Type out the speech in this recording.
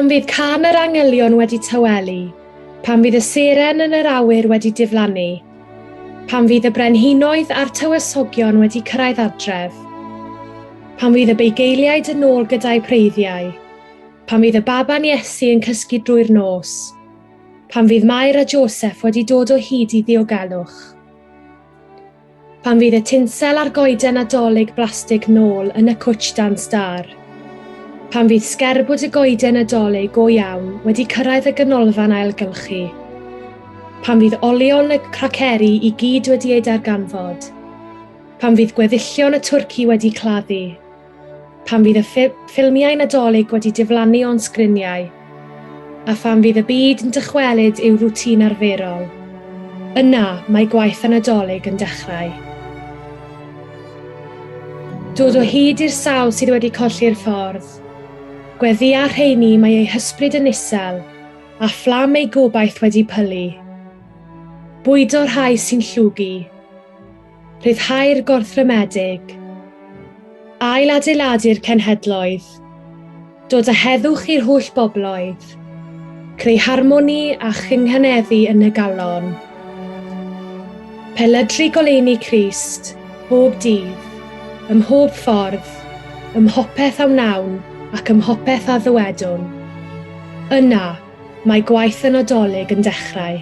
Pan fydd cân yr angylion wedi tawelu, pan fydd y seren yn yr awyr wedi diflannu, pan fydd y brenhinoedd a'r tywysogion wedi cyrraedd adref, pan fydd y bugeiliaid yn ôl gyda'u preiddiau, pan fydd y baban Iesu yn cysgu drwy'r nos, pan fydd Mair a Joseff wedi dod o hyd i ddiogelwch. Pan fydd y tinsel a'r goeden Nadolig blastig nôl yn y cwtsh dan stâr. Pan fydd sgerbwd y goeden Nadolig go iawn wedi cyrraedd y ganolfan ailgylchu. Pan fydd olion y craceri i gyd wedi eu darganfod. Pan fydd gweddillion y twrci wedi claddu. Pan fydd y ffilmiau Nadolig wedi diflannu o'n sgriniau, a phan fydd y byd yn dychwelyd i'w rwtîn arferol, yna mae gwaith y Nadolig yn dechrau. Dod o hyd i'r sawl sydd wedi colli'r ffordd. Gweddïa rheini mae eu hysbryd yn isel, a fflam eu gobaith wedi pylu. Bwydo'r rhai sy'n llwgu. Rhyddhau'r gorthrymedig. Ail-adeiladu'r cenhedloedd. Dod â heddwch i'r holl bobloedd. Creu harmoni a chynghaneddu yn y galon. Pelydru goleuni Crist, bob dydd, ym mhob ffordd, ym mhopeth a wnawn ac ym mhopeth a ddywedwn. Yna, mae gwaith y Nadolig yn dechrau.